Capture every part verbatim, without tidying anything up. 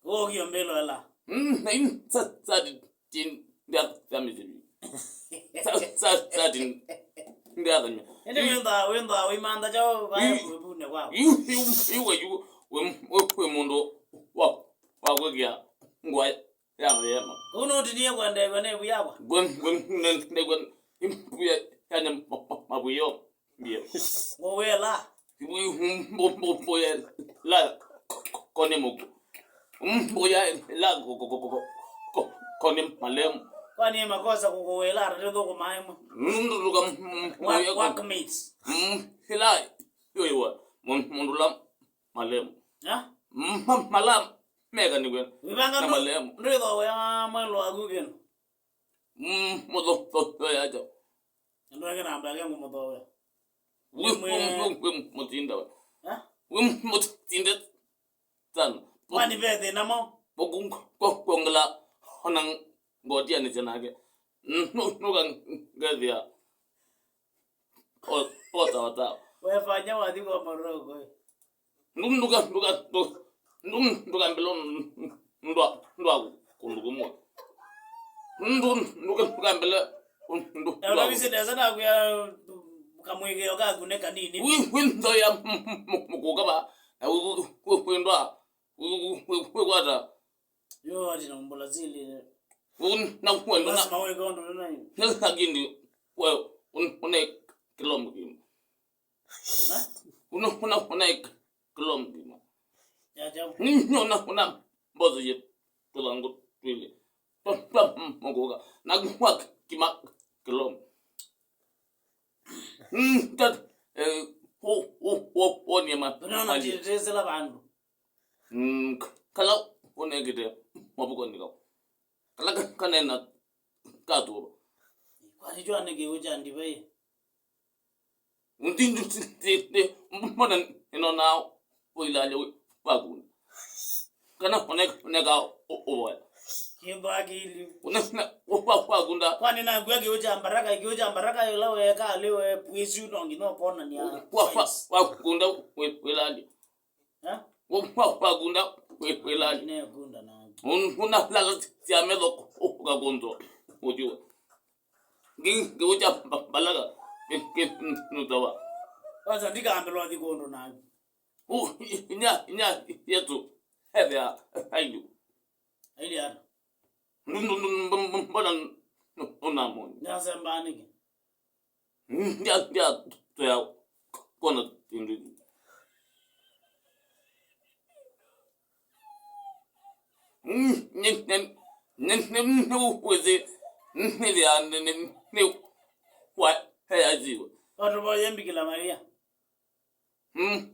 Ũkio mbĩlo ela. Mm, na in sa, sa, tin, ndia, ndia misivi. Sa, sa, sa, tin, ndia, ndia. Ende wenda, wenda, wimanda chao, vae, wibune kwao. Yu, yu, yu, we, yu, we, we, we, mũndũ wa, wa kwĩkĩa ngwa ya, ya, ya, ma. Kũu no tinie kwendew'a nĩ vu yakwa. Ngwe, ngwe, ne, ne, ngwe, imbuya, ya, ne, ma, ma, mabwio. Mbio. Ngũwĩla. Mbu, mbu, mbu, mbu ya la, ko, ko, kone mũku. Mbu ya la, ko, ko, ko, ko, ko, ko, kone malemu. Kwani makosa kũkũwĩla atatũ thũkũma ĩmwe? Nũndũ ndũka, mm, mbu ya ko. Workmates. Mm, ila, yo, yo, mũ-, mũndũ la malemu. Ya? Mm, ma-, mala, meka nĩwe. Wĩvanga na ndũ-, malemu. Ndwĩthowea mwĩlũ waku kĩndũ. Mm, mũtho-, tho-, tho yacha. Andũ angĩ namba angĩ ngũmũthowea. Wĩ, wĩ, wĩ, wĩ mũtinda we. Eh? Wĩ mũtinde sana. Kwani ve thĩna mo? Kũ-, kũ-, kũ-, kũngela ona ngotianĩsya nake. Mm, nũ-, nũka ngethĩa. O, o sawa sawa. Wefanya wathi kwa maroko, eh. Ndu-, nduka, nduka, ndu-, ndu-, ndukambĩle ndwa, ndwa kũndũ kũmwe. Ndu-, nduka, ndukambĩle kũndũ. Na ũnavise nesa nakwĩa kamwĩkĩo kaku nĩ kanini. Wi, wi ntho ya m-, m-, m-, mũkũka va. Na wi, wi, wi, wi ndwa. Wi, wi, wi, wi kwata. Yo, ati na mbula zili. Un-, na kwenda na. Lazima weke ondo na. Lakini, we, un-, une kilomu kima. Una, una, una ik-, kĩloo mũthima. Nĩ, nĩ una, una mbozo ye tũthangũ twĩlĩ. Twa, twa, mm, mũkũka. Na kwa kima kĩloo. Mm, tat, eh, o, o, o, o, ni ma. Unaona mali. Tetezela vandu. Mm, k-, kala ũnengete mavuko nĩka. Kala ka-, kanena katũva. Kwani twani kĩu kya ndivai? Mbona nĩnonaa ũilalya wakunda? Kana oneka, oneka ũvoya. Kĩndũ akili. Oneka wakunda. Kwani nakwĩa kĩu kya mbaraka, kĩu kya mbaraka ĩla weeka alĩ we pwĩsi no nginya ũkonania. Wakunda wĩlalya. Eh? Wakunda wĩlalya. Nekunda na. Unalala sya metho ũkakunzwa. Ũjua. Ngiucha mbalaka nutawa. Kwanza ndikambelwa thikundu naku. Inya, inya yetu hethea ailu. Aili ata? Mbona unamoni? Ndasembaa nĩkĩ? Ndya, ndya, toya kona tindini. Nĩ, nĩ, nĩ, nĩ, nĩ, nĩ, nĩ, nĩ, nĩ, nĩ, wa, heya ziwa. Watu wa yembi kila Maria. Mm.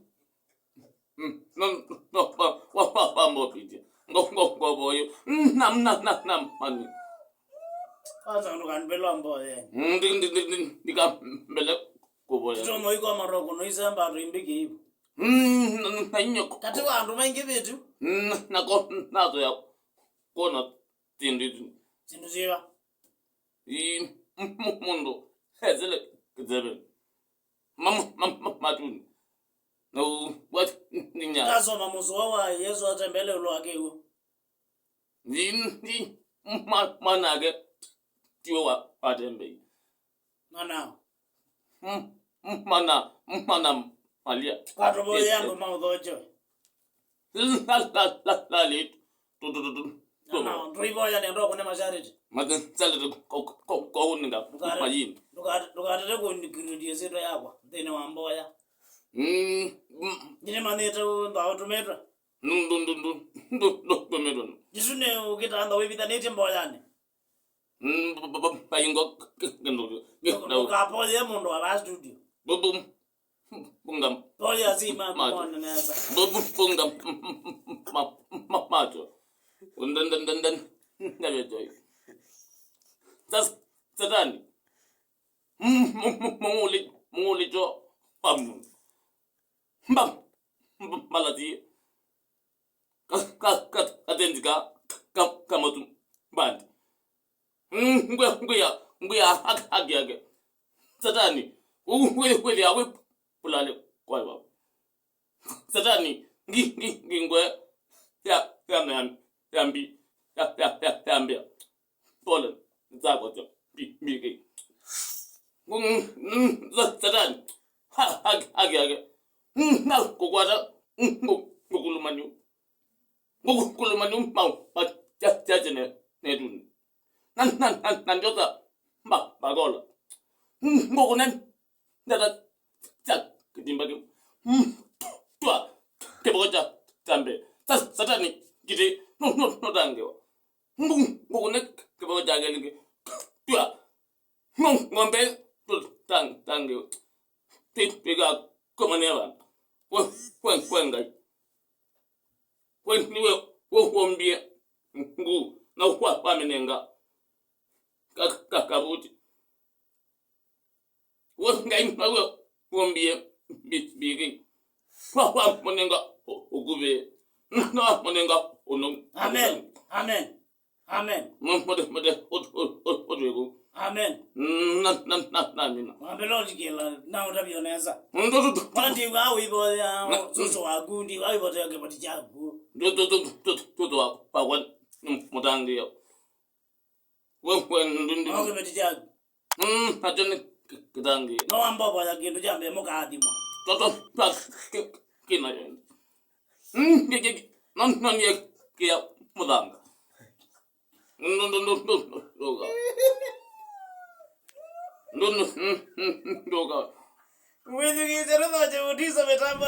Mm. No, no, wa, wa, wa, wa, mbopitie. Ngo, ngo, ngo, boyo. Mm, nam, nam, nam, nam, mani. Kwanza ndo kanbelo mboye. Mm, ndi, ndi, ndi, ndi, ndikambele kuboya. Tito moiko maroko no isemba ndo imbiki hivi. Mm, na, na, na, nyoko. Kati wa andu maingi vitu. Mm, na, nako, nazo ya kona tindu. Tindu ziva. Ii, m-, m-, mũndũ esĩle kĩseve. Mam-, mam-, mam-, matuni. Na u-, wat-, ninya. Ndasoma mũsoa wa Yesu atembele ũlũ wa kĩw'ũ. Ii, ii, ma-, mwanake tiwe wa-, watembei. Mwana. M-, m-, mana, mana Malia. Katoboye andũ maũthokyo. La, la, la, la, lit. Tu, tu, tu, tu. Na, na, ndũivoya nĩ andũ akũne mashariti. Mashariti ko, ko, ko, ko, uninga. Ndũkare-, mayini. Ndũkare-, ndũkatate kũnikirĩtie syĩtwa yakwa nthĩnĩ wa mboya. Mm, mm. Nĩnĩmanyĩte ũ-, nthaũtũmĩtwe. Ndu, ndu, ndu, ndu, ndu, ndu, ndu, ndu. Jisu nĩ ũkĩtaa nthaũ ĩvithanĩtye mboyanĩ. Mm, b-, b-, b-, bayingo k-, k-, kendo, k-, k-, ndũkapoye mũndũ wa vaa studio. Bu-, bu-, bunga. Poya si ma-, mone nesa. Bu-, bu-, bunga, ma-, ma-, macho. Nden, nden, nden, nden. Ndabeto. Sas-, Satani. Mm, mu-, mu-, munguli, munguli cho. Pamu. Mba-, mba-, mbalati. Ka-, ka-, ka-, katendi ka, ka-, ka matumbani. Mm, ngwe, ngwe ya, ngwe ya haki, haki yake. Satani, u-, we, we ya we pulale kwa baba. Satani, ngi, ngi, ngi ngwe ya, Ngũkũlũmany'u. Ngũkũlũmany'u mau ma kya kya kya ne netuni. Na na na na ndyoka mba bagola. Ngũkũne ndata kya kĩtimba kĩu. Twa kĩvoko kya kya mbee. Sa- Satani kĩtĩ no no no tangewa. Ngũ- Ngũkũne kĩvoko kya kelĩ. Twa Ng'o- ng'ombe tũ- tang- tange twi- twiga kũmanĩa vandũ. We- we- we Ngai, we nĩwe wo- wombie nguu na wa- wamĩnenga ka- ka- kavuti. We Ngai nĩwe wombie mbi- mbikĩ wa- wamũnenga ũ- ũkuvĩ na wamũnenga ũnũu. Amen. Amen. Amen. Mate mate otwego. Amen. Na na na na mina. Mwambe Lord kila na utavyo nesa. Ndo ndo ndo. Mwana ndiwa wiboya susu waku ndiwa wiboya kibati chaku. Ndo ndo ndo ndo ndo wa wa wa. Mutangiyo. We we ndo ndo. Oke bati chaku. Mm, atone kitangi. No wamba boya kindu jambe mukathimwa. Toto pa kina yenda. Mm, nge nge no no nge kia muthanga. Ndo ndo ndo ndo ndo. Ndo ndo ndo ndo. Wĩthukĩĩsya nũthote ũtisa mĩtambo.